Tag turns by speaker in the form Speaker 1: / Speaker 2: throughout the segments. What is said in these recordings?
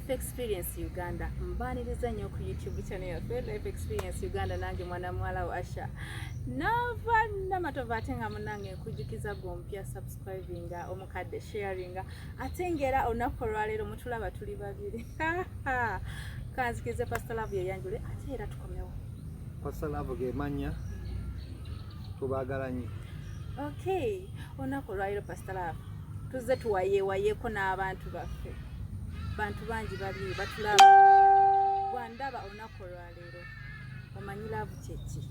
Speaker 1: Life Experience Uganda. Mbaniriza nnyo ku YouTube channel yaffe Life Experience Uganda, nange mwana muwala wa Asha nava Namatovu, ate nga munange nkujjukiza gwompya subscribinga, omukadde sharinga, ate ngera olunaku olwaleero mutulaba tuli babiri. Kanzikirize Pastor Love yeyanjule ate era tukomewo.
Speaker 2: Pastor Love gemanya, tubaagala nnyo.
Speaker 1: Okay, olunaku olwaleero Pastor Love tuzze tuwayeewayeko n'abantu baffe. Bantu bangi bali batulaba. Bwandaba olunaku olwaleero, omanyi love kyeki?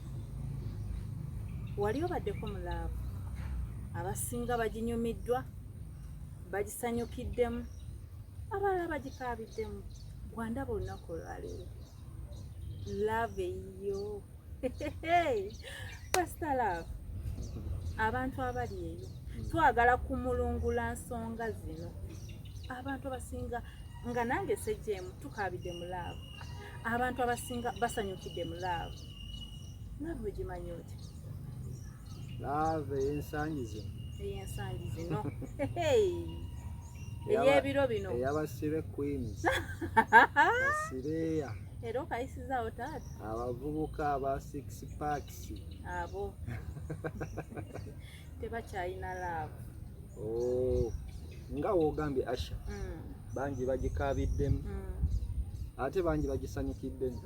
Speaker 1: Wali obaddeko mu love? Abasinga baginyumiddwa, bagisanyukiddemu, abalala bagikaabiddemu. Bwandaba olunaku olwaleero, love eyiyo, Pastor Love, abantu abali eyo twagala kumulungula nsonga zino. Abantu abasinga, nga nange sejjeemu, tukaabidde mu love. Abantu abasinga basanyukidde mu love. Love ogimanyi otya?
Speaker 2: Love ey'ensangi zino?
Speaker 1: Ey'ensangi zino, ey'ebiro bino.
Speaker 2: Ey'aba slay queens, ba slayer.
Speaker 1: Era okayisizaawo taata.
Speaker 2: Abavubuka aba six packs.
Speaker 1: Abo tebakyalina love.
Speaker 2: Oh, nga woogambye Asha, bangi bagikaabiddemu, ate bangi bagisanyukiddemu.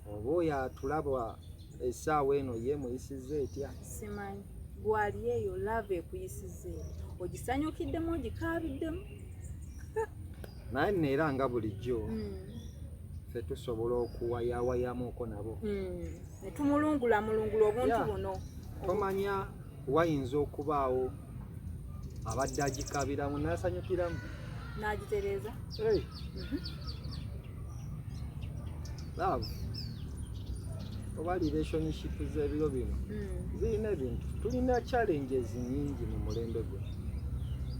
Speaker 2: Oba oyo atulaba essaawa eno ye muyisizza etya?
Speaker 1: Simanyi gwali eyo love ekuyisiza eyo, ogisanyukiddemu, ogikaabiddemu?
Speaker 2: Naye nno era nga bulijjo, ffe tusobola okuwayawayamuko nabo.
Speaker 1: Ne tumulungula mulungula obuntu buno.
Speaker 2: Tomanya, wayinza okubaawo abadde agikabiramu n'asanyukiramu.
Speaker 1: N'agitereeza.
Speaker 2: Hey, love oba relationship z'ebiro bino zirina ebintu, tulina challenges nyingi mu mulembe guno.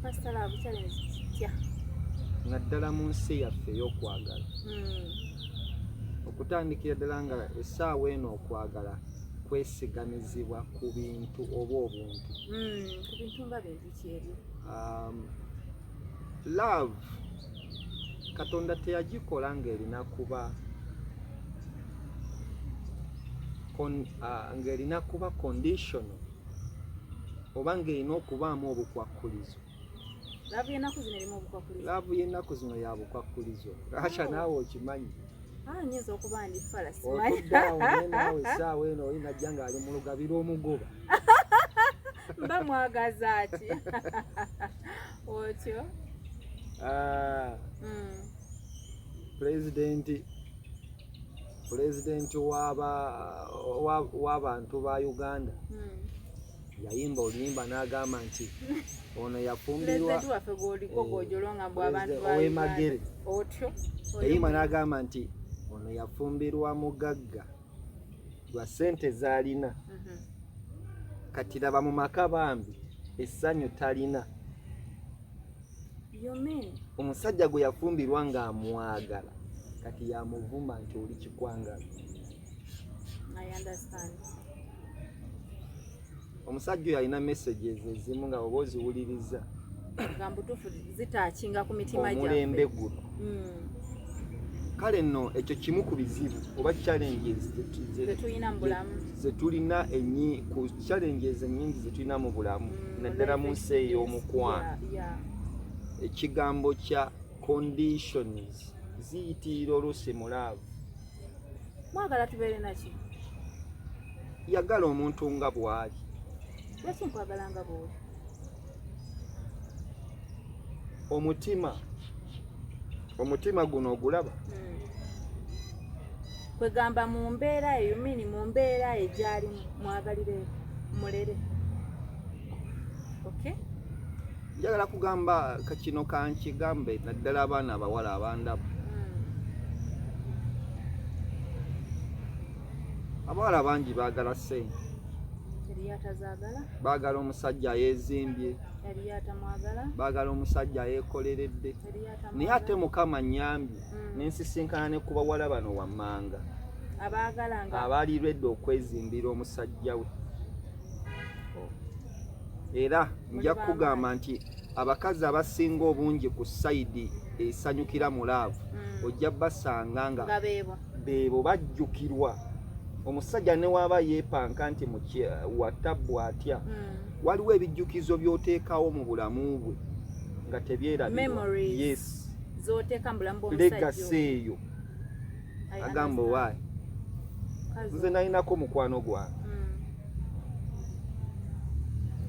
Speaker 1: Pastor Love, challenge kitya?
Speaker 2: Naddala mu nsi yaffe ey'okwagala. Okutandikira ddala nga essaawa eno okwagala kwesigamizibwa ku bintu oba obuntu.
Speaker 1: Ku bintu nga bintu ki ebyo?
Speaker 2: Love Katonda teyagikola ng'erina kuba ng'erina kuba conditional oba ng'erina okubaamu obukwakkulizo.
Speaker 1: Love y'ennaku zino erimu obukwakkulizo?
Speaker 2: Love y'ennaku zino ya bukwakkulizo, Asha.
Speaker 1: Oh.
Speaker 2: Naawe okimanyi.
Speaker 1: Ah, nyinza okuba ndi fala, simanyi.
Speaker 2: Otudde awo naye naawe essaawa eno oli najja ng'ali mu lugabira omugoba.
Speaker 1: Mba mwagaza ki otyo?
Speaker 2: Ah, pulezidenti w'abantu ba Uganda yayimba oluyimba n'agamba nti ono yafumbirwa.
Speaker 1: Pulezidenti waffe gwoliko
Speaker 2: Eh,
Speaker 1: gwojolonga mbu abantu
Speaker 2: President
Speaker 1: ba
Speaker 2: ow'e Magere.
Speaker 1: Uganda. Otyo.
Speaker 2: Yayimba n'agamba nti ono yafumbirwa mugagga lwa ssente z'alina, kati laba mu maka bambi essanyu talina.
Speaker 1: You mean?
Speaker 2: Omusajja gwe yafumbirwa ng'amwagala kati yamuvuma nti oli kikwangala.
Speaker 1: I understand.
Speaker 2: Omusajja oyo alina messages ezimu nga oba oziwuliriza,
Speaker 1: nga mbutuufu zitouchinga ku mitima
Speaker 2: omulembe
Speaker 1: gyaffe.
Speaker 2: Guno. Kale nno ekyo kimu ku bizibu oba challenges
Speaker 1: ze tulina mu bulamu.
Speaker 2: Ze tulina ku challenges ennyingi ze tulina mu bulamu, naddala mu nsi ey'omukwano. Ekigambo kya conditions ziyitirira oluusi mu love.
Speaker 1: Mwagala tubeere naki?
Speaker 2: Yagala omuntu nga bw'ali.
Speaker 1: Lwaki nkwagala nga bw'oli?
Speaker 2: Omutima guno ogulaba?
Speaker 1: Kwegamba mu mbeera eyo mini, mu mbeera eyo gyalimu, mwagalire mulere, okay?
Speaker 2: Njagala kugamba kakino kankigambe naddala abaana abawala abandaba. Abawala bangi baagala ssente.
Speaker 1: Eriyo atazaagala.
Speaker 2: Baagala omusajja ayeezimbye.
Speaker 1: Eriyo atamwagala.
Speaker 2: Baagala omusajja ayeekoleredde.
Speaker 1: Eriyo
Speaker 2: Naye ate
Speaker 1: atamwagala.
Speaker 2: Mukama nyambye nensisinkana ne ku bawala bano wammanga
Speaker 1: abaagala nga
Speaker 2: abaali lwedde okwezimbira omusajja we. Era nja
Speaker 1: Muli
Speaker 2: kugamba nti Abakazi abasinga obungi ku side esanyukira mu love, ojja basanga nga
Speaker 1: nga beebo.
Speaker 2: Beebo bajjukirwa. Omusajja ne waaba yeepanka nti watabbu atya, waliwo ebijjukizo by'oteekawo mu bulamu bwe nga tebyerabirwa.
Speaker 1: Memories.
Speaker 2: Yes.
Speaker 1: Z'oteeka mu bulamu bw'omusajja.
Speaker 2: Legacy eyo.
Speaker 1: I
Speaker 2: Agamba,
Speaker 1: understand.
Speaker 2: "Owaayi,
Speaker 1: Kazi.
Speaker 2: nze nalinako mukwano gwange,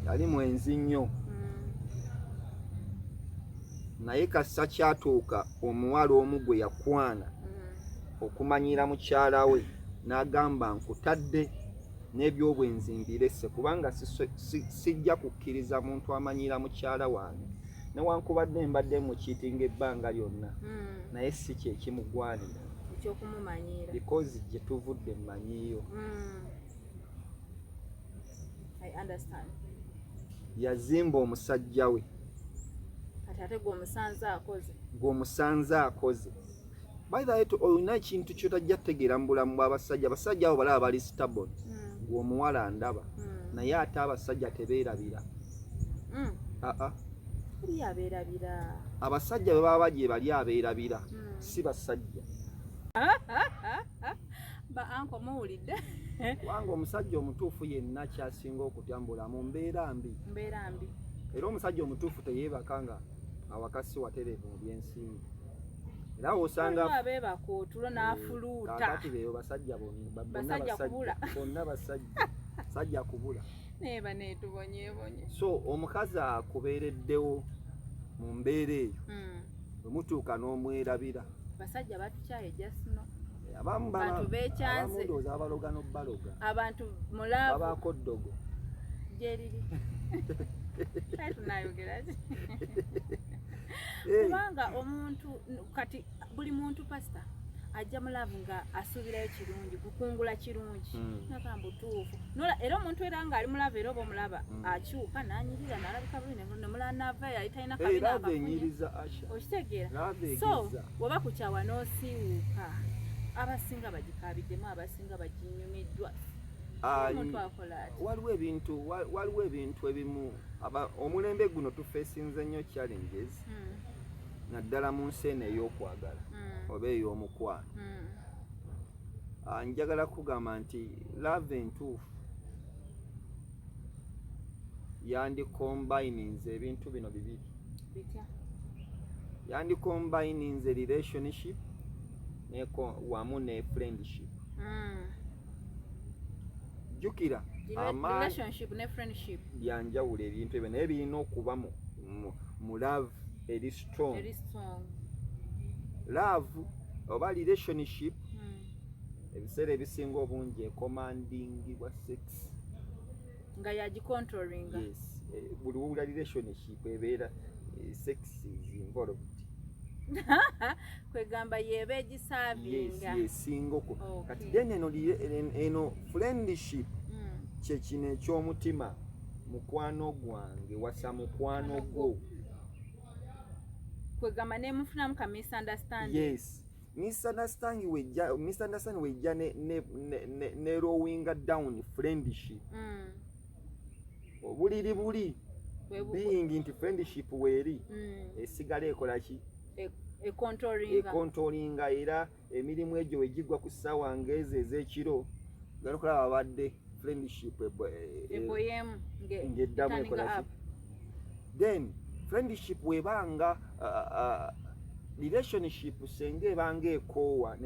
Speaker 2: yali mwenzi nnyo, naye kassa kyatuuka omuwala omu gwe yakwana okumanyira mukyala we, n'agamba, 'Nkutadde n'ebyobwenzi mbirese, kubanga sijja kukkiriza muntu amanyira mukyala wange, newankubadde mbadde mukiitinga ebbanga lyonna, naye si kyekimugwanira."
Speaker 1: Ekyokumumanyiira.
Speaker 2: Because gye tuvudde mmanyiiyo.
Speaker 1: I understand.
Speaker 2: Yazimba omusajja we.
Speaker 1: Kati ate gwe omusanze akoze.
Speaker 2: Gw'omusanze akoze. By the way, olina ekintu kyotajja kutegeera mu bulamu bw'abasajja. Abasajja abo balaba bali stubborn. Gwe omuwala ndaba, naye ate abasajja tebeerabira. Aa.
Speaker 1: Eriyo abeerabira.
Speaker 2: Abasajja bwe baba gye bali abeerabira, si basajja.
Speaker 1: Ba uncle, muwulidde?
Speaker 2: Kubanga omusajja omutuufu yenna kyasinga okutya mu bulamu mbeera mbi.
Speaker 1: Mbeera mbi.
Speaker 2: Era omusajja omutuufu teyeebaka nga awaka si watereevu mu byensimbi, era osanga
Speaker 1: Waliwo abeebaka otulo n'afuluuta.
Speaker 2: Kaakati beeyo basajja bonna bonna.
Speaker 1: Basajja
Speaker 2: Basajja
Speaker 1: kubula.
Speaker 2: Bonna basajja, sajja kubula.
Speaker 1: Naye baneetubonyeebonye.
Speaker 2: So omukazi akubeereddewo mu mbeera eyo, bwe mutuuka n'omwerabira.
Speaker 1: Basajja batukyaye jasino.
Speaker 2: Abamu
Speaker 1: Bantu beekyanze.
Speaker 2: Abamu ndowooza abaloga n'obbaloga.
Speaker 1: Abantu mu love.
Speaker 2: Babaako ddogo.
Speaker 1: Gyeriri, kale tunayogera ki?
Speaker 2: Hey,
Speaker 1: Kubanga omuntu kati buli muntu, pasita, ajja mu love nga asuubirayo kirungi, kukungula kirungi. Nagamba butuufu. Era omuntu era ng'ali mu love, era oba omulaba akyuka n'anyirira n'alabika bulungi, nemulala naava yali talina
Speaker 2: Hey,
Speaker 1: kabina
Speaker 2: love
Speaker 1: akafunye.
Speaker 2: enyiriza, Asha.
Speaker 1: Okitegeera?
Speaker 2: Love
Speaker 1: So
Speaker 2: egeza.
Speaker 1: bw'oba kukyawa n'osiiwuuka, abasinga bagikabiddemu, abasinga baginyumiddwa. Omuntu akola ati?
Speaker 2: Waliwo ebintu ebimu omulembe guno tufeesinze nnyo challenges, naddala mu nsi eno ey'okwagala oba ey'omukwano. Njagala kugamba nti love entuufu yandikombininze ebintu bino bibiri.
Speaker 1: Bitya?
Speaker 2: Yandikombininze relationship wamu ne friendship. Jjukira amaanyi
Speaker 1: Relationship ne friendship.
Speaker 2: Byanjawulo ebintu ebyo, naye birina okuba mu love eri strong.
Speaker 1: Eri strong.
Speaker 2: Love oba relationship, ebiseera ebisinga obungi ekomandingibwa sex.
Speaker 1: Nga yagicontrollinga.
Speaker 2: Yes. Buli wowulira relationship ebeera sex is involved.
Speaker 1: Kwegamba yeba
Speaker 2: Yes.
Speaker 1: egiservinga.
Speaker 2: Yesinga oku kati then eno friendship, kyekino ekyomutima, mukwano gwange wasa mukwano gwo.
Speaker 1: Kwegamba nemufunamu ka misunderstanding.
Speaker 2: Yes, misunderstanding wejja ne lowinga down friendship. Obuliri buli being nti friendship weeri, esigala ekola ki?
Speaker 1: Econtrollinga.
Speaker 2: Econtrollinga. Era emirimu egyo wegigwa ku ssaawa ngeezo ez'ekiro, galokulaba babadde friendship
Speaker 1: eboyemu.
Speaker 2: Ng'eddamu ekola ki? Then friendship webanga relationship senga ebanga ekoowa,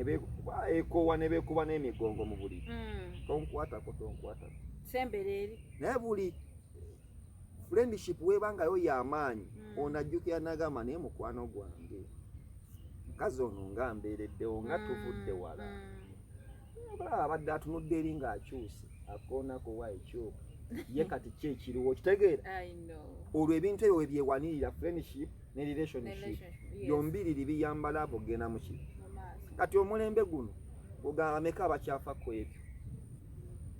Speaker 2: ekoowa ne beekuba n'emigongo mu buliri, tonkwatako, tonkwatako.
Speaker 1: Sembera eri.
Speaker 2: Naye buli friendship webangayo y'amaanyi, ono ajjukira nagamba, "Naye mukwano gwange mukazi ono nga mbeereddewo, nga tuvudde wala." Olaba abadde atunudde eri ng'akyuse akoonako wa ekyuka ye kati ki ekiriwo, kitegeera?
Speaker 1: I know.
Speaker 2: Olwo ebintu ebyo webyewanirira, friendship ne relationship,
Speaker 1: Relationship, yes.
Speaker 2: byombiriri biyamba love ogenda muki?
Speaker 1: Mu maaso.
Speaker 2: Kati omulembe guno ogamba meka abakyafa ku ebyo?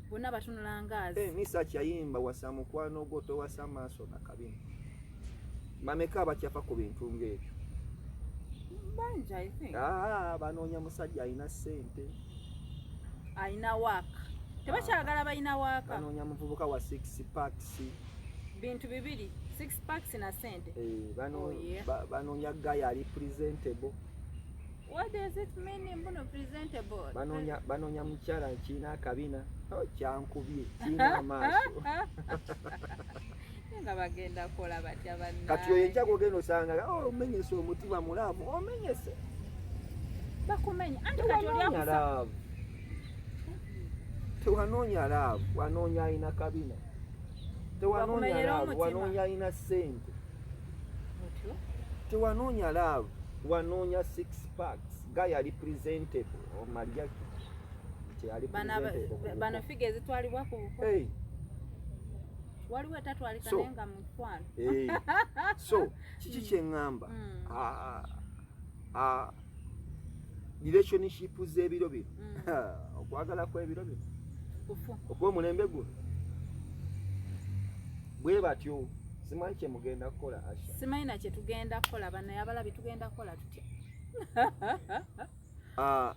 Speaker 1: Bonna batunula ngaazi.
Speaker 2: Eh, Misa kyayimba, "Wasa mukwano gwo, towasa maaso nakabina." Bameka abakyafa ku bintu ng'ebyo?
Speaker 1: Bangi, I think.
Speaker 2: Ah, banoonya musajja alina ssente.
Speaker 1: Alina waaka, tebakyagala balina waaka.
Speaker 2: Banoonya muvubuka wa six packs.
Speaker 1: Bintu bibiri, Six packs na sente.
Speaker 2: Eh, bano
Speaker 1: Oh, yeah.
Speaker 2: banoonya guy ali presentable.
Speaker 1: What does it mean mbuno presentable?
Speaker 2: Banoonya mukyala kiina akabina. Oh, kyankubye kiina amaaso.
Speaker 1: Nga bagenda kukola batya bannaye?
Speaker 2: Kati oyo enjaga ogenda osanga, oh, omenyese omutima mu love, omenyese.
Speaker 1: Bakumenya anti kati oli
Speaker 2: Tewanoonya
Speaker 1: akusa
Speaker 2: love, tewanoonya love, wanoonya alina kabina. Tewanoonya
Speaker 1: Bakumenyera
Speaker 2: love,
Speaker 1: omutima.
Speaker 2: wanoonya alina ssente.
Speaker 1: Otyo?
Speaker 2: Tewanoonya love, wanoonya six packs, guy ali presentable. Omalyaki nti ali
Speaker 1: Bano
Speaker 2: presentable ku
Speaker 1: bano
Speaker 2: buko.
Speaker 1: figure ezitwalibwa ku buko.
Speaker 2: Hey,
Speaker 1: Waliwo etatwalika
Speaker 2: So-
Speaker 1: naye nga mukwano.
Speaker 2: hey. So kiki kyeŋŋamba? Ah, relationship z'ebiro bino, okwagala kw'ebiro bino,
Speaker 1: Kufu.
Speaker 2: okw'omulembe guno bwe batyo, simanyi kye mugenda kukola, Asha.
Speaker 1: Simanyi na kye tugenda kukola, bannaye abalabi, tugenda kukola tutya?
Speaker 2: Ah,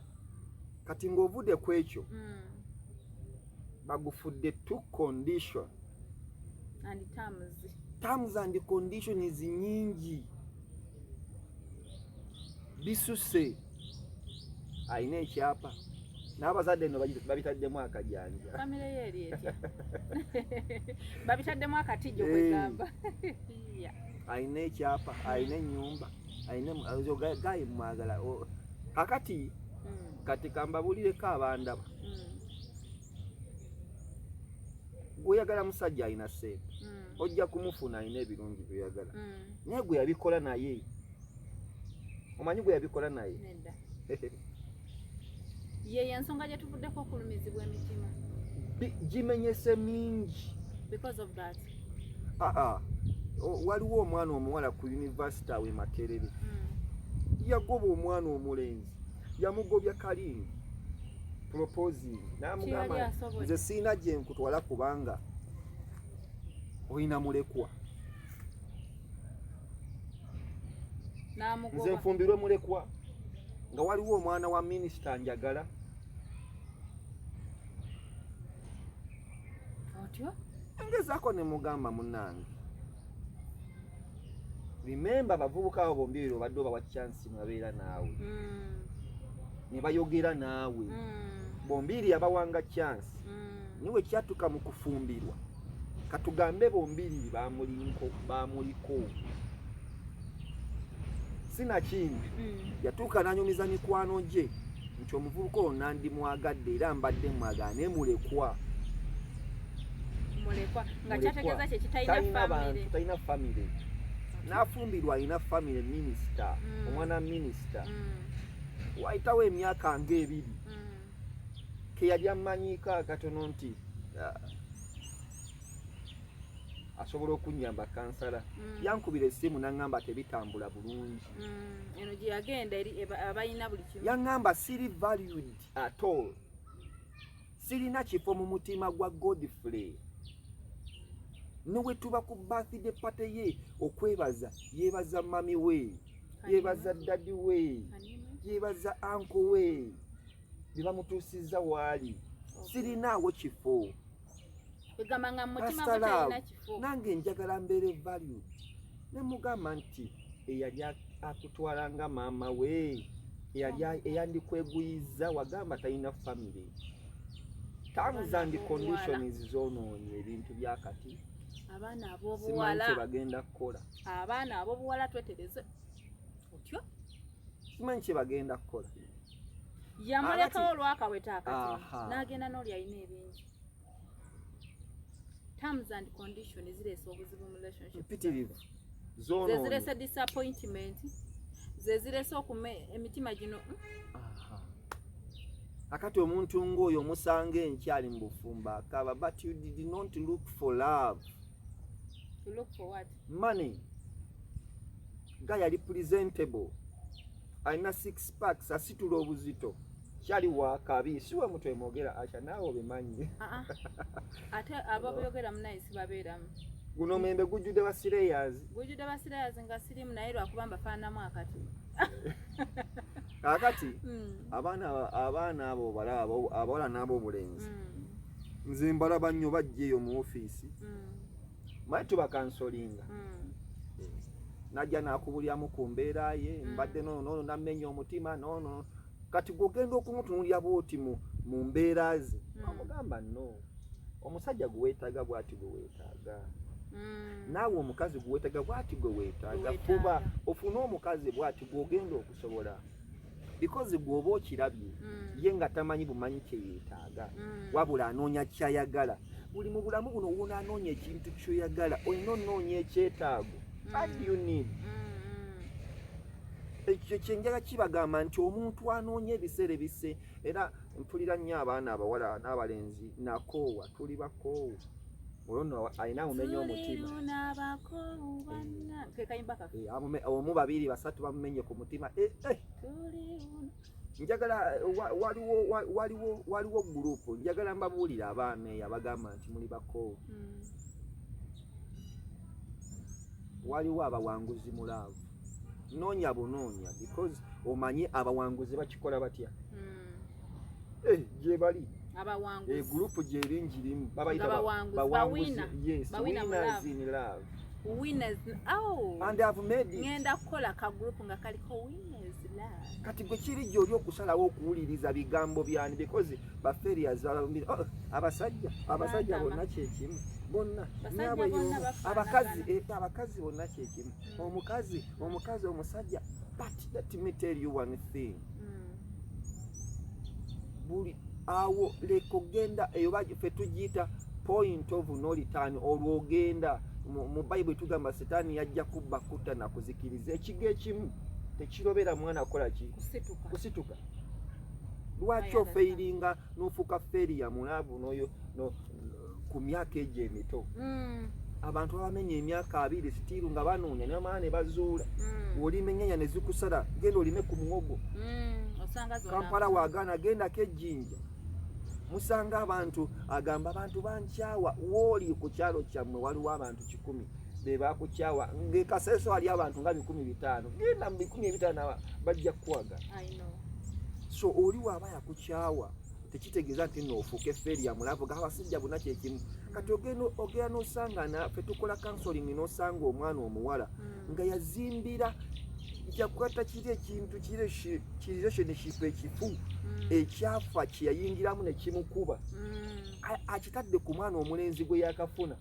Speaker 2: kati ng'ovudde ku ekyo, bagufudde two condition
Speaker 1: And terms.
Speaker 2: Terms and conditions nyingi, bisuse. Alina ekyapa n'abazadde nno babitaddemu akajanja.
Speaker 1: Famire ye eri etya? Babitaddemu akatijjo.
Speaker 2: Eh.
Speaker 1: Kwegamba. Yeah.
Speaker 2: Alina ekyapa, alina ennyumba, alina oyo guy mwagala. Kakati kati kambabulireko abandaba, gweyagala musajja alina ssente, ojja kumufuna, alina ebirungi byoyagala, naye gwe yabikola naye, omanyi gwe yabikola naye?
Speaker 1: Nedda. Ye yensonga gye tuvuddeko okulumizibwa emitima.
Speaker 2: Gimenyese mingi
Speaker 1: Because of that.
Speaker 2: Aa, waliwo omwana omuwala ku university awe Makerere, yagoba omwana omulenzi, yamugobya kalingi proposing, n'amugamba,
Speaker 1: Kyeyali asobodde.
Speaker 2: "Nze siina gye nkutwala kubanga olina mulekwa." Nze
Speaker 1: N'amugoba.
Speaker 2: nfumbirwe mulekwa nga waliwo omwana wa minisita njagala.
Speaker 1: Otyo?
Speaker 2: Ngezaako ne mugamba, "Munnange, remember abavubuka abo bombiriri obadde obawa chance mwabeera naawe, ne bayogera naawe, bombiri yabawanga chance, niwe kyatuka mu kufumbirwa, katugambe bombiriri bamuliko, bamuliko, sinakindi." Yatuuka n'anyumiza mikwano gye nti omuvubuka ono nandimwagadde era mbadde mwagala, naye mulekwa.
Speaker 1: Mulekwa nga
Speaker 2: Mulekwa.
Speaker 1: kyategeeza kye kitalina
Speaker 2: Talina bantu,
Speaker 1: famire.
Speaker 2: talina famire. N'afumbirwa alina famire, minisita, omwana minisita. Wayitawo emyaka ng'ebiri, ke yali amanyiiko akatono nti, ah, asobola okunyamba kansala, yankubira essimu n'aŋŋamba tebitambula bulungi.
Speaker 1: Eno gye yagenda eri abalina buli kimu.
Speaker 2: Yaŋŋamba, "Siri valued at all, sirina kifo mu mutima gwa Godfrey. Ne bwe tuba ku birthday party ye okwebaza, yeebaza mummy we, yeebaza daddy we, yeebaza uncle we bye bamutuusizza waali. Sirinaawo kifo."
Speaker 1: Kwegamba nga mu mutima
Speaker 2: Pastor
Speaker 1: gwe talina
Speaker 2: Love,
Speaker 1: kifo.
Speaker 2: Nange njagala mbeere valued. Ne mugamba nti eyali akutwala nga maama we, eyali eyandikweguyiza, wagamba talina famire. Terms and conditions zoonoonye ebintu byakati.
Speaker 1: Abaana
Speaker 2: Simanyi
Speaker 1: ab'obuwala,
Speaker 2: kye bagenda kukola.
Speaker 1: abaana ab'obuwala, twetereze otyo.
Speaker 2: Simanyi kye bagenda kukola.
Speaker 1: Yamulekawo olwakaweta akati,
Speaker 2: Aha.
Speaker 1: n'agenda n'oli alina ebingi. Terms and condition zireese obuzibu mu relationship.
Speaker 2: Mpitirivu.
Speaker 1: Ze
Speaker 2: Zoonoonye.
Speaker 1: zireese disappointment, ze zireese okume emitima gino.
Speaker 2: Aha. Akati omuntu ng'oyo omusanga enkyali mu bufumbo akaba, but you did not look for love.
Speaker 1: To look for what?
Speaker 2: Money. Nga yali presentable, alina six packs, asitula obuzito, kyali wakabi, si we mutwe mwogera, Asha, naawe obimanyi.
Speaker 1: Ah, ah. Ate ababyogera munaye sibabeeramu.
Speaker 2: Guno omwembe gujjudde ba slayers.
Speaker 1: Gujjudde ba slayers nga sirimu, naye lwakuba mbafaananamu akati.
Speaker 2: Kakati abaana abo balaba, abawala n'ab'obulenzi, nze mbalaba nnyo bajja eyo mu ofiisi. Maye tuba counselinga. Najja nakubulyamu ku mbeera ye, mbadde nono namenya omutima nono. Kati gwogenda okumutunuulira bwoti mu mbeera ze, omugamba, "No, omusajja gwe weetaaga bwati gwe weetaaga, naawe omukazi gwe weetaaga bwati gwe weetaaga. Fuba ofune omukazi bwati gw'ogenda okusobola," because gw'oba okirabye ye nga tamanyi bumanyi kye yeetaaga, wabula anoonya kyayagala. Buli mu bulamu buno wona anoonya ekintu kyoyagala, olina onoonya ekyetaago. What do you need? Ekyo kyenjala kibagamba nti omuntu anoonya ebiseera ebise. Era mpulira nnyo abaana abawala n'abalenzi, nakoowa, tuli bakoowu. Olwo nno alina amumenya omutima. Omu, babiri, basatu bamumenye ku mutima. Eh, eh. Njagala waliwo group, njagala mbabuulire abaana eyo abagamba nti muli bakoowu. Waliwo abawanguzi mu love. Noonya bunoonya, because omanye abawanguzi bakikola batya. Gye bali.
Speaker 1: Abawanguzi.
Speaker 2: Group gyeri njirimu, babayita
Speaker 1: Nga
Speaker 2: bawanguzi.
Speaker 1: Bawina.
Speaker 2: Yes.
Speaker 1: Bawina mu
Speaker 2: winners
Speaker 1: love.
Speaker 2: In love.
Speaker 1: Winners, oh.
Speaker 2: And have made it.
Speaker 1: Ngenda kukola ka group nga kaliko winners love.
Speaker 2: Kati gwe kiri gyoli okusalawo okuwuliriza bigambo byani, because ba failures, oh, abasajja
Speaker 1: Bantama.
Speaker 2: bonna kyekimu, bonna.
Speaker 1: Basajja
Speaker 2: Naabwe
Speaker 1: bonna
Speaker 2: y'omu.
Speaker 1: bafaanagana.
Speaker 2: Abakazi bonna kyekimu, omukazi, omusajja. But let me tell you one thing. Buli awo leka ogenda eyo, ffe tugiyita point of no return. Olwo ogenda mu Bayibuli tugamba Setaani yajja kubba, kutta na kuzikiriza. Ekigo ekimu tekirobera mwana kukola ki?
Speaker 1: Kusituka.
Speaker 2: Kusituka. Lwaki
Speaker 1: I understand.
Speaker 2: ofailinga n'ofuuka failure mu love noyo no, ku myaka egyo emito? Abantu abamenya emyaka 20 still nga banoonya, nibamala ne bazuula. Olima ennyanya ne zikusala, genda olime ku muwogo.
Speaker 1: Osanga zonna.
Speaker 2: Kampala wagaana, gendako ejjinja. Musanga abantu agamba, "Abantu bankyawa." Wooli ku kyalo kyammwe waliwo abantu 100 be bakukyawa, ng'ekaseeso wali abantu nga 500. Genda mu 500, bajja kukwagala.
Speaker 1: I know.
Speaker 2: So oli waaba yakukyawa tekitegeeza nti nno ofuuke failure mu love, ga abasajja bonna kyekimu. Kati ogenda n'osanga naffe tukola counseling, n'osanga omwana omuwala nga yazimbira yakwata kiri ekintu kiri ki relationship ekifu ekyafa kyeyayingiramu nekimukuba, akitadde ku mwana omulenzi gwe yakafuna.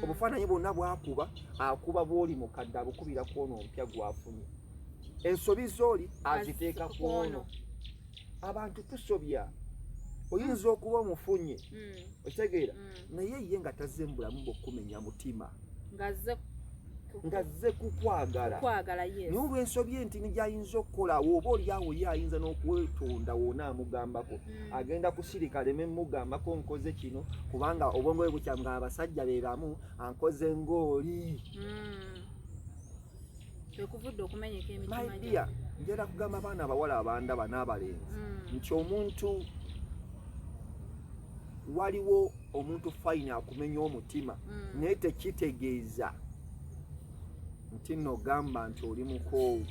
Speaker 2: Obufaananyi bwonna bwakuba akuba bwoli mukadde, abukubira ku ono omupya gwafunye. Ensobi z'oli aziteeka ku ono. Abantu tusobya. Oyinza okuba omufunye, okitegeera, naye ye nga tazze mu bulamu bw'okumenya mutima,
Speaker 1: Ng'azze
Speaker 2: ng'azze kukwagala.
Speaker 1: Kukwagala, yes.
Speaker 2: Naye olw'ensobi entini gy'ayinza okukolawo, oba oliawo ye ayinza n'okwetonda wona amugambako, agenda kusirika aleme mugambako nkoze kino, kubanga obwongo bwe bukyamu nga abasajja be bamu, ankoze ng'oli.
Speaker 1: Kwekuvudde okumenyeka emitima.
Speaker 2: My dear, njagala kugamba abaana abawala abandaba n'abalenzi nti omuntu, waliwo omuntu fine akumenya omutima, naye tekitegeeza nti nno gamba nti oli mukoowu,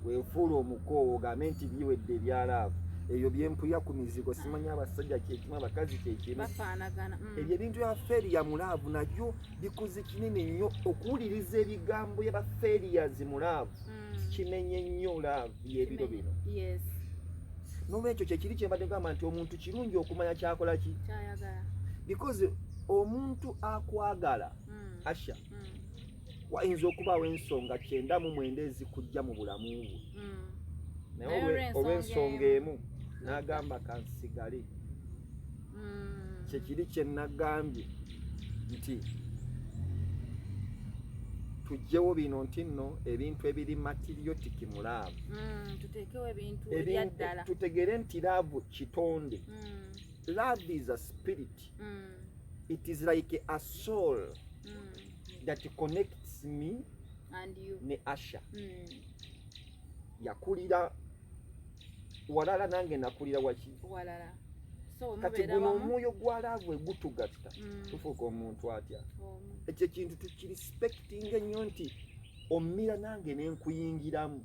Speaker 2: weefuula omukoowu ogambe nti biwedde ebya love. Ebyo byempulira ku mizigo, simanyi abasajja kyekimu, abakazi kyekimu.
Speaker 1: Bafaanagana.
Speaker 2: Ebyo ebintu bya failure mu love nabyo bikuze kinene nnyo. Okuwuliriza ebigambo bya ba failures mu love kimenye nnyo love y'ebiro bino. Nolwekyo kyekiri kyembadde gamba nti omuntu kirungi okumanya kyakola ki,
Speaker 1: Kyayagala.
Speaker 2: because omuntu akwagala, Asha, wayinza okubaawo ensonga 99 ezikujja mu bulamu bwe, naye
Speaker 1: Naye olw'ensonga
Speaker 2: olw'ensonga
Speaker 1: emu.
Speaker 2: emu n'agamba kansigale. Kyekiri kye nagambye nti tugyewo bino nti nno ebintu ebiri materialistic mu love.
Speaker 1: Tuteekewo ebintu ebyaddala.
Speaker 2: Tutegere nti love kitonde. Love is a spirit. It is like a soul that connects me
Speaker 1: And you.
Speaker 2: ne Asha. Yakulira walala, nange nakulira waki?
Speaker 1: Walala. So
Speaker 2: Kati
Speaker 1: mubeera
Speaker 2: guno
Speaker 1: wamu.
Speaker 2: omwoyo gwa love egutugatta, tufuuka omuntu atya?
Speaker 1: Omu.
Speaker 2: Ekyo ekintu tukirespectinga ennyo nti omira nange nenkuyingiramu.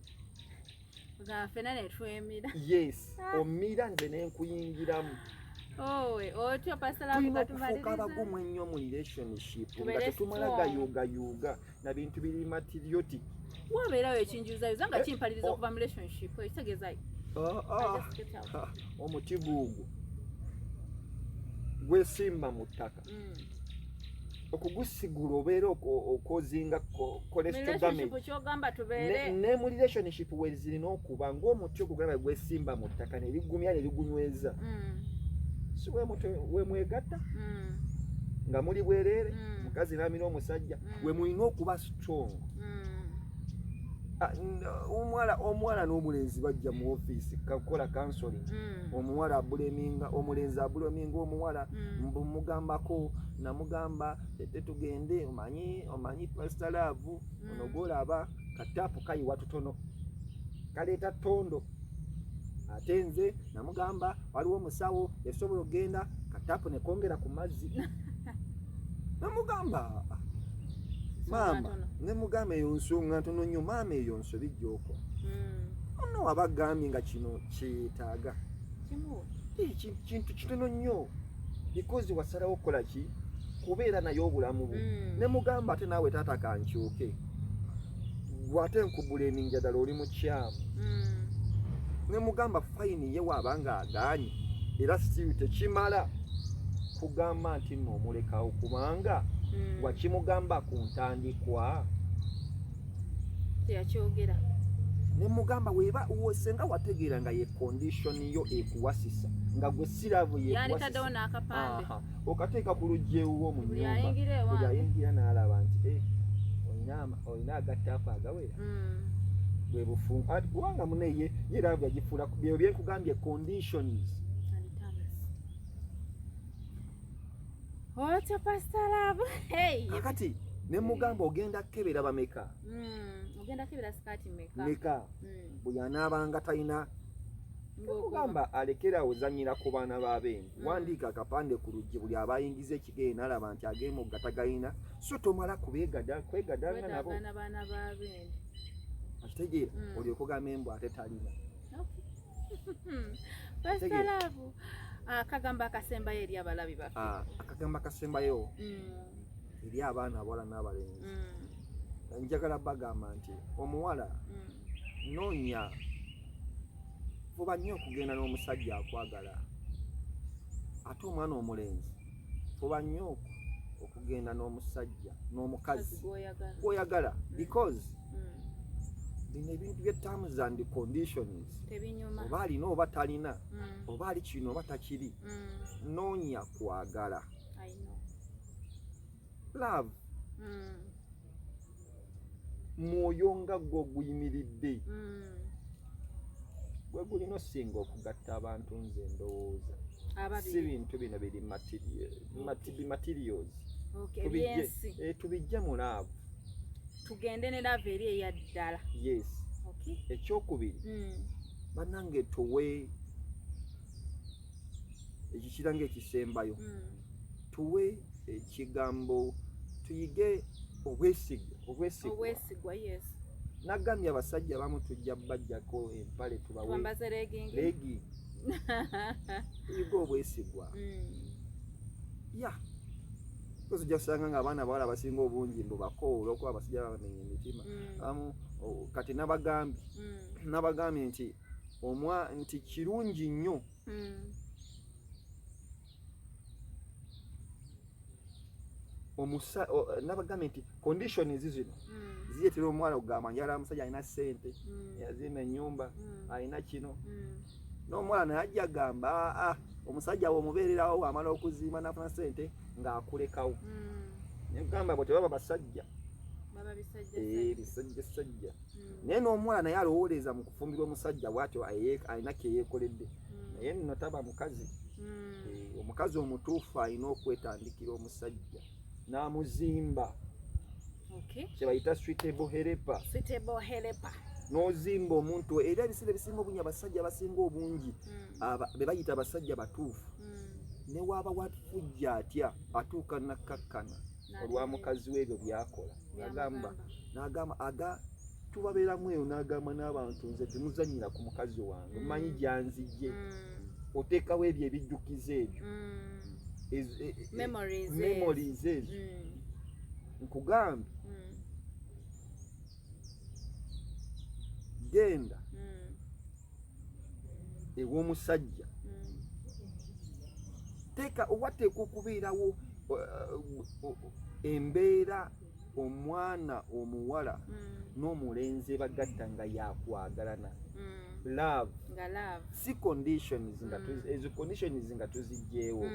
Speaker 1: Nga ffenna ne twemira.
Speaker 2: Yes.
Speaker 1: Ah.
Speaker 2: Omira nze nenkuyingiramu.
Speaker 1: Owe, otyo Pastor Love
Speaker 2: Tulina okufuuka
Speaker 1: katumaliriza.
Speaker 2: abagumu ennyo mu relationship nga
Speaker 1: Tubeere
Speaker 2: tetumala
Speaker 1: strong.
Speaker 2: gayuugayuuga na bintu biri materialistic.
Speaker 1: Wabeerawo ekinjuzayuza nga
Speaker 2: Eh,
Speaker 1: kimpaliriza
Speaker 2: oh.
Speaker 1: okuva mu relationship, ekitegeeza I
Speaker 2: Ah, ah.
Speaker 1: just get out.
Speaker 2: Ha, omuti guugwo gwesimba mu ttaka, okugusigula obeera okozinga
Speaker 1: Mu
Speaker 2: cholesterol
Speaker 1: relationship
Speaker 2: damage.
Speaker 1: kyogamba tubeere
Speaker 2: Ne mu relationship wezirina okuba ng'omuti ogwo gulaba gwesimba mu ttaka ne ligumya ne ligunyweza, si wemwegatta nga muli bwereere, mukazi n'amira omusajja, we mulina okuba strong. Ah, omuwala n'omulenzi bajja mu ofiisi kakola counseling. Omuwala ablaminga omulenzi, ablaminga omuwala, mbu mugambako namugamba tete tugende, omanyi Pastor Love, ono gwolaba kataapu kayiwa tutono kaleeta ttondo, ate nze namugamba waliwo omusawo esobola okugenda kataapu nekongera ku mazzi. Namugamba, maama,
Speaker 1: ntono.
Speaker 2: Nemugamba eyo nsonga ntono nnyo, maama, eyo nsobi gy'okola. Muno waba agambye nga kino kyetaaga
Speaker 1: Kimuwe.
Speaker 2: Eh, kintu kitono nnyo because wasalawo okukola ki kubeera naye obulamu bwo. Ne mugamba ate naawe taata kankyuke gwe ate nkubulaminga ddala oli mukyamu. Ne mugamba fine, ye waaba nga agaanye era still tekimala kugamba nti nno omulekawo kubanga wakimugamba ku ntandikwa.
Speaker 1: Teyakyogera.
Speaker 2: Ne mugamba weba senga wategeera nga ye condition yo ekuwasisa nga gwe si love
Speaker 1: Yanditaddewo
Speaker 2: yekuwasisa
Speaker 1: n'akapande.
Speaker 2: Aha, okateeka ku luggi ewuwo mu
Speaker 1: Buli
Speaker 2: nnyumba,
Speaker 1: ayingira
Speaker 2: buli
Speaker 1: ewange.
Speaker 2: ayingira n'alaba nti "Eh, olina agattaapu agawera." Bwe bufumbo. Ati kubanga mune ye love yagifuula bye byenkugambye, conditions.
Speaker 1: And terms. Otyo Pastor Love. Hey.
Speaker 2: Kakati ne mugamba ogenda kukebera bameka?
Speaker 1: Ogenda kebera sikaati meka?
Speaker 2: Meka? Buli anaabanga talina
Speaker 1: Ng'ogoba.
Speaker 2: mugamba alekera ozanyira ku baana b'abendi. Wandiika akapande ku luggi, buli aba ayingiza ekigere n'alaba nti ag'emugga tagayina, so tomala kubeegada kwegadanga nabo.
Speaker 1: Kwetaaga n'abaana b'abendi.
Speaker 2: Akitegeera? Olyoka ogamba embwa ate talina.
Speaker 1: Okay. Pastor
Speaker 2: Tegeera.
Speaker 1: Love. Akagambo akasembayo eri abalabi baffe.
Speaker 2: Ah, akagambo akasembayo eri abaana abawala n'abalenzi, njagala bagamba nti omuwala, noonya, fuba nnyo okugenda n'omusajja akwagala, ate omwana omulenzi fuba nnyo okugenda n'omusajja n'omukazi
Speaker 1: Mukazi gw'oyagala.
Speaker 2: gw'oyagala because bino ebintu bye terms and conditions
Speaker 1: Tebinyuma.
Speaker 2: oba alina oba talina, oba ali kino oba takiri, noonya kwagala.
Speaker 1: I know.
Speaker 2: Love mwoyo nga gwo guyimiridde, gwe gulina osinga okugatta abantu, nze ndowooza si
Speaker 1: Ababiri.
Speaker 2: bintu bino biri materials.
Speaker 1: Okay,
Speaker 2: Tubijje
Speaker 1: ebyensi.
Speaker 2: eh, tubijje mu love.
Speaker 1: Tugende ne love eri eya ddala.
Speaker 2: Yes.
Speaker 1: Okay.
Speaker 2: Ekyokubiri, bannange, tuwe ekikira ngaekisembayo, tuwe ekigambo, tuyige obwesige, obwesigwa.
Speaker 1: Obwesigwa, yes.
Speaker 2: Nagambye abasajja abamu tujja bajjako empale tubawe
Speaker 1: Twambaze legging.
Speaker 2: Legging. Tuyige obwesigwa. Ya, kozi ojja kusanga nga abaana abawala abasinga obungi mbu bakoowu olwokuba abasajja babamenya emitima. Abamu kati nabagambye nabagambye nti omwa nti kirungi nnyo nabagambye nti conditions zino zireetera omuwala okugamba njagala musajja alina ssente, yazimba ennyumba, alina kino. N'omuwala naye ajja agamba, aa, omusajja we omubeererawo bw'amala okuzimba n'afuna ssente ng'akulekawo. Negamba bwe tebaba basajja.
Speaker 1: Baba bisajja.
Speaker 2: Eh, bisajja sajja. Naye n'omuwala naye alowooleza mu kufumbirwa omusajja bw'atyo alina kye yeekoledde, naye nno taba mukazi. Eh, omukazi omutuufu alina okwetandikira omusajja n'amuzimba,
Speaker 1: Okay.
Speaker 2: kye bayita suitable helper.
Speaker 1: Suitable helper.
Speaker 2: N'ozimba omuntu, era ebiseera ebisinga obungi abasajja abasinga obungi be bayita abasajja batuufu, ne waaba wafujja atya atuuka nakkakkana olwa mukazi we ebyo byakola. Agamba n'agamba aga tubabeeramu eyo n'agamba n'abantu, nze temuzanyira ku mukazi wange, mmanyi gyanzijje. Oteekawo ebyo ebijjukizo ebyo,
Speaker 1: Memories.
Speaker 2: Memories ezo. Nkugambye, genda ew'omusajja, teeka owateeka okubeerawo embeera omwana omuwala n'omulenzi bagatta nga yakwagalana, love,
Speaker 1: Nga love.
Speaker 2: Si conditions nga ezo conditions nga tuzigyewo,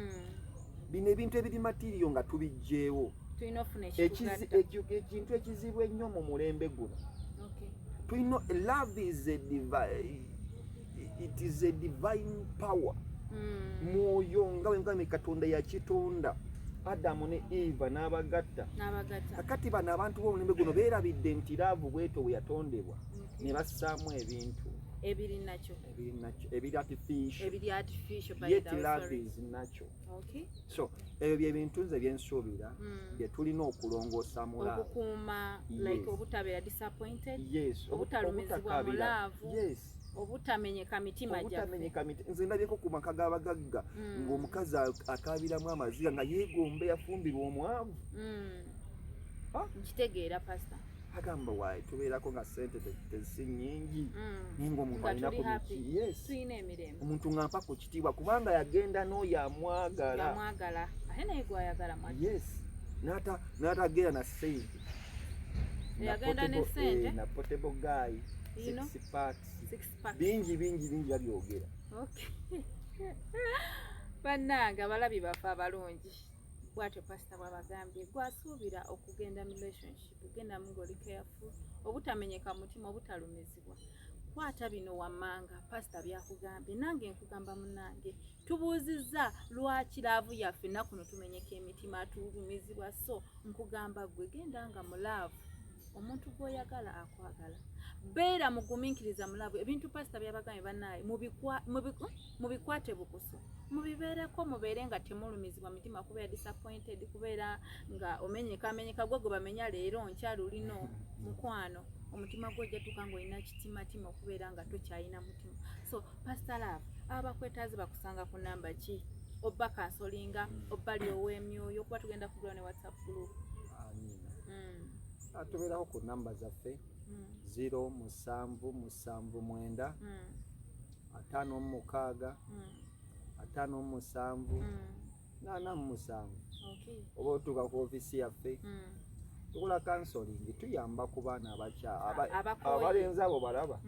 Speaker 2: bino ebintu ebiri material nga tubigyewo.
Speaker 1: Tulina ofuna ekitugatta.
Speaker 2: Ekintu ekizibu ennyo mu mulembe guno, tulina, love is a it is a divine power. Mwoyo, nga bwe Katonda yakitonda Adamu ne Eva n'abagatta.
Speaker 1: N'abagatta.
Speaker 2: Kakati bano abantu b'omulembe guno beerabidde nti love bwetyo bwe yatondebwa, ne bassaamu ebintu
Speaker 1: ebiri nakyo,
Speaker 2: ebiri nakyo, ebiri artificial.
Speaker 1: Ebiri artificial, by
Speaker 2: Yet
Speaker 1: the way,
Speaker 2: love
Speaker 1: sorry.
Speaker 2: is natural. So ebyo byebintu nze byensuubira bye tulina okulongoosa mu love.
Speaker 1: Okukuuma,
Speaker 2: Yes.
Speaker 1: like obutabeera disappointed,
Speaker 2: Yes,
Speaker 1: obutalumizibwa mu
Speaker 2: obutakabira.
Speaker 1: love.
Speaker 2: Yes.
Speaker 1: Obutamenyeka mitima gyaffe.
Speaker 2: Obutamenyeka nze ndabyeko ku maka g'abagagga ng'omukazi akaabiramu amaziga nga yeegomba yafumbirwa omwavu. Ah?
Speaker 1: Nkitegeera, pastor.
Speaker 2: Agamba, waayi tubeerako nga sente tezi nnyingi, naye ng'omuntu
Speaker 1: Nga
Speaker 2: alina
Speaker 1: tuli
Speaker 2: ku
Speaker 1: happy.
Speaker 2: biki, yes,
Speaker 1: Tulina emirembe.
Speaker 2: Omuntu nga mpa ku kitiibwa kubanga yagenda n'oyo amwagala.
Speaker 1: Yamwagala, ate naye gwayagala mwati.
Speaker 2: Yes, n'atagenda na sente.
Speaker 1: Yagenda ne ssente?
Speaker 2: Na portable guy.
Speaker 1: You know?
Speaker 2: Six packs.
Speaker 1: Six packs.
Speaker 2: Bingi bingi bingi babyogera.
Speaker 1: Okay. Bannange abalabi baffe abalungi, bwatyo pasita bw'abagambye, gwasuubira okugenda mu relationship, gendamu ng'oli careful, obutamenyeka mutima, obutalumizibwa. Kwata bino wammanga pasita byakugambye. Nange nkugamba munnange, tubuuzizza lwaki love yaffe ennaku no tumenyeka emitima, tulumizibwa. So nkugamba gwe, genda nga mu love, omuntu gw'oyagala akwagala, beera mugumiikiriza mu love. Ebintu pasita byabagambye, bannaaye, mubikwate bukusu, mubibeereko, mubeere nga temulumizibwa mitima, kubeera disappointed, kubeera nga omenyeka amenyeka. Gwe gwe bamenya leero, nkyali olina mukwano, omutima gwo ojjatuuka ng'olina kitimatima okubeera nga tokyalina mutima. So Pastor Love, abakwetaazi bakusanga ku namba ki? Obba counselling, obba ow'emyoyo, kuba tugenda kugula ne WhatsApp group.
Speaker 2: Amiina. Tubeerako ku namba zaffe 0779 56 57 47. Oba otuuka ku ofiisi yaffe, tukola counselling, tuyamba ku baana abakya
Speaker 1: Abakooye.
Speaker 2: Abalenzi abo balaba.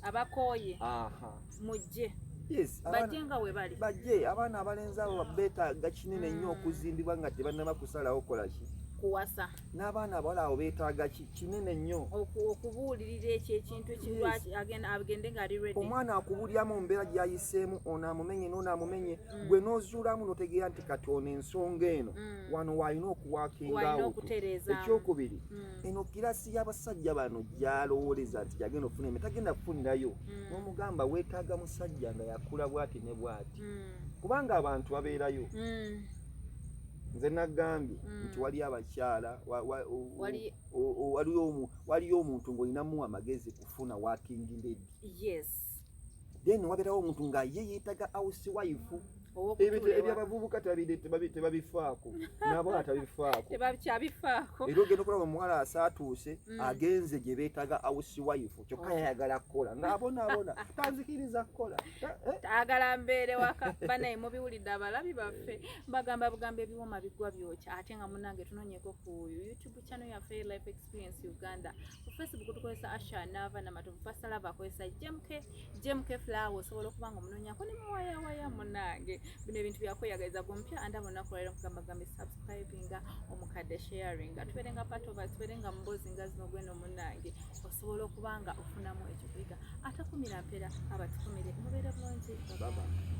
Speaker 1: Abakooye,
Speaker 2: Aha.
Speaker 1: mujje.
Speaker 2: Yes,
Speaker 1: Bajje nga we bali.
Speaker 2: Bajje. Abaana abalenzi abo beetaaga kinene nnyo okuzimbibwa nga tebannaba kusalawo kola ki.
Speaker 1: Kuwasa.
Speaker 2: N'abaana abawala abo beetaaga ki kinene nnyo.
Speaker 1: Okubuulirira ekyo ekintu ekirwaki agende ng'ali ready.
Speaker 2: Omwana akubulyamu mu mbeera gy'ayiseemu, ono amumenye n'ono amumenye, gwe n'ozuulamu n'otegeera nti kati ono ensonga eno wano waalina okuwakinga
Speaker 1: Walina
Speaker 2: out.
Speaker 1: okutereezaamu.
Speaker 2: Ekyokubiri, eno class y'abasajja bano gy'alowooleza nti gyagenda okufuna eme, tagenda kufunirayo. N'omugamba weetaaga musajja nga yakula bw'ati ne bw'ati, kubanga abantu babeerayo. Nze nagambye nti waliyo abakyala waliyo omuntu ng'olinamu amagezi kufuna working lady. Then wabeerawo omuntu nga ye yeetaga house wife.
Speaker 1: Ow'okutuula ewaka.
Speaker 2: Ebyabavubuka tebabifaako, n'abawala tabifaako.
Speaker 1: Tebakyabifaako.
Speaker 2: Era ogenda okulaba omuwala asaatuuse, agenze gye beetaaga house wife, kyokka yayagala kukola ng'abonaabona, tanzikiriza kukola. Eh,
Speaker 1: Agala mbeere waka. Banaye mubiwulidde, abalabi baffe, bagamba bugamba ebiwoma bigwa byokya. Ate nga munange, tunonyeko ku YouTube channel yaffe, Life Experience Uganda. Ku Facebook tukozesa Asha Nava Namatovu. Pastor Love akozesa Jemke, Jemke Flower. Osobola okuba nga omunonyako ne muwayawaya. Munange, bino ebintu byakweyagaliza. Gwe andaba olunaku lwaleero, nkugamba gambe subscribinga, omukadde sharinga, tubeere nga part of us, tubeere nga muboozi nga zino. Gweno munange osobola okuba nga ofunamu ekyokuyiga. Atakumira mpeera abatukumire. Mubeere bulungi.
Speaker 2: Bye-bye.